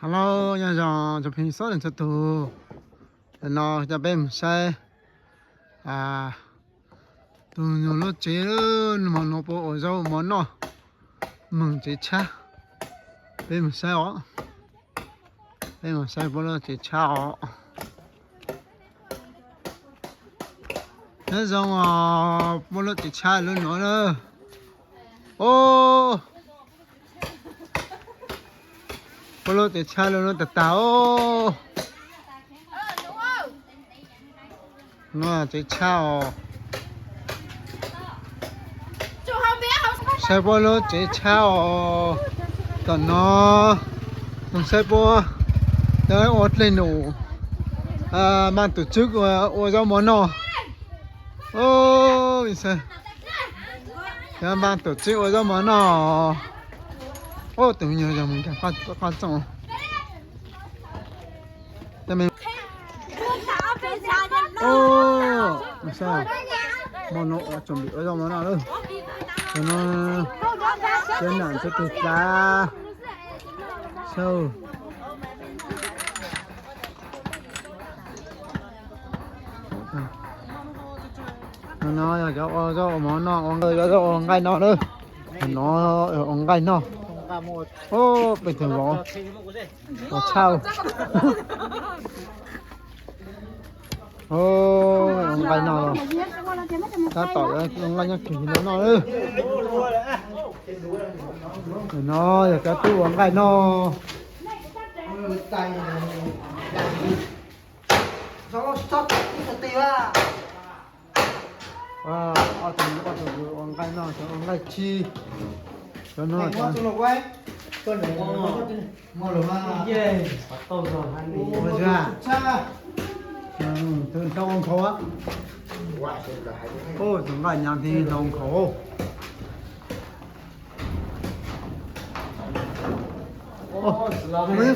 Hello, nyob zoo tsoom phooj ywg txhua leej txhua tus. Tam no coj peb mus saib tus nyuag lub tsev, hmo no puas ua zaub ua mov noj, moog tsev tshab. Peb mus saib os, peb mus saib puab lub tsev tshab os. Nyob zoo os, puab lub tsev tshab lub nuav na. Os, puab lub tsev tshab lub nuav tag tag os. No tsev tshab os. Saib puab lub tsev tshab os. Tam no mus saib puab cov ua dlej num, mas tus tswb ua zaub mov noj. Cov mas tus tswb ua zaub mov noj. Tus me nyuam yog mus nkag qab txooj. Hmo no tsom pim ua zaub mov noj lawm. Cov no cov nam cov tug txav saib. No yog cov ua zaub ua mov noj, ua zaub ua nqaij noj lawm. No ua nqaij noj. Peb tug vauv ua tshaj. Ua nqaij noj, tab tom ua nqaij nyob kis no noj lawm. No yog cov tub ua nqaij noj. Ob tug ua nqaij noj, cov ua nqaij tsib, cov no, ua nkhaus, tus nqaij nyav thiab ua nkhaus.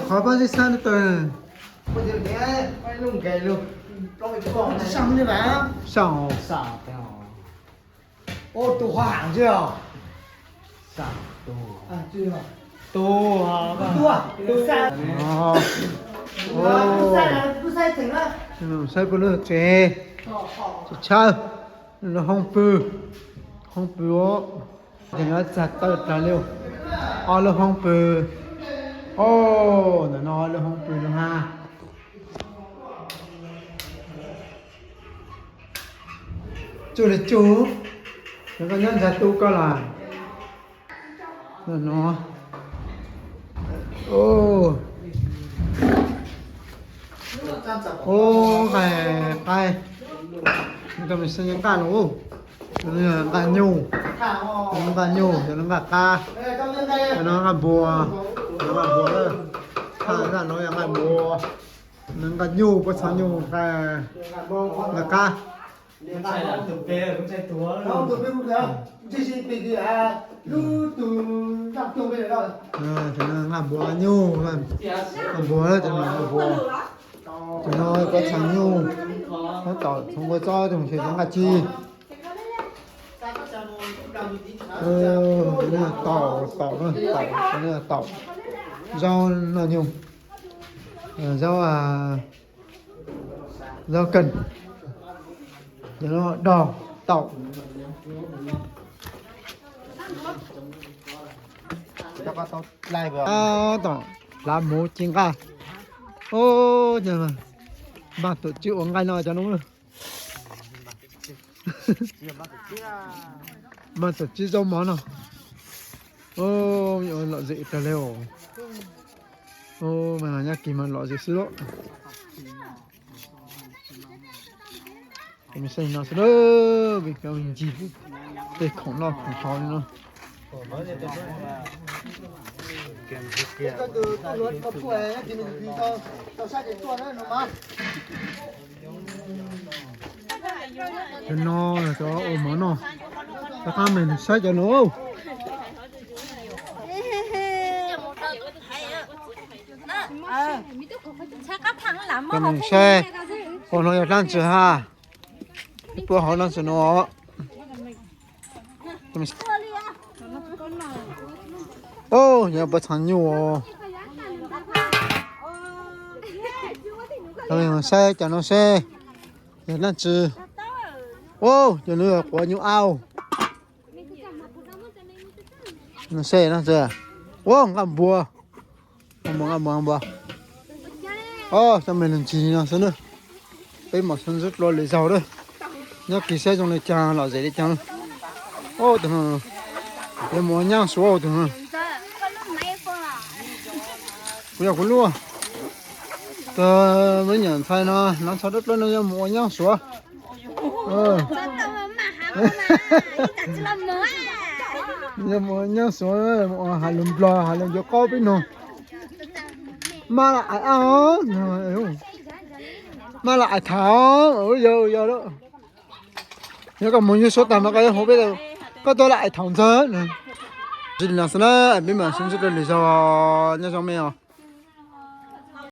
Qhov pab zib xab tawg. Sam, tus ho ham tsi os. Saib puab lub tsev, tsev tshawb, lub hoob pw, hoob pw, tes no txag tawm dlaag li. Ob lub hoob pw, ntawm no lub hoob pw lub hab. Tsuj li tsuj, nyob ntxhais tub koj los. Nqaij, nqaij, nqaij nyuj, nqaij nyuj, nqaij qab, nqaij npua, nqaij npua, nqaij nyuj, puab txha nyuj, nqaij qab. Nqaij npua nyuj, nqaij npua, nqaij npua. Tus no puab txha nyuj, tab tom txhoov kua txob mus xyuas cov nqaij tsib. Taum, taum, taum, zaub noj nyuj, zaub, zaub kawg, dog, taum. Tab tom hlav muv ci nqaij. Npaj tus tsib ua nqaij no cov no. Npaj tus tsib zaub mov no. Lom zem tag li os. Mas nyob kis mas lom zem xwb lauj. Saib no xwb, ncig tej khoom noj khoom haus li no. Cov no cov ua mov noj, rov qab mus saib cov no. Cov no saib, ua no yog dlaab tsi ha? Puab hauv no tsi no. Yog puab txha nyuj. Saib cov no seb yog dab tsi. Ua, cov no yog quav nyuj auj. No seb dab tsi. Ua, nqaj npua. Nqaj npua, nqaj npua. Cov me lug ntsis no xwb na. Peb mam sib ntsib dlua lwm zaug na. Nyob kis saib zoo li cas, lom zem li cas. Tus no, yuav mus ua nyab suav tus no. Kuv yog kuv lub. Tus me nyuam ntxhais no, hnav tsho dawb dawb no yuav mus ua nyab suav. Yuav mus ua nyab suav, mus ua has lus nplog, has lus ncuav qaub peb nug. Maj la ais a, maj la ais tham, yog yog lawm. Yog koj mus nyab suav tag mas koj yuav hu peb, koj tuaj la ais thaum ntxawg. Tsis li no xwb na, peb mam sib ntsib dua lwm zaug, nyob zoo me os.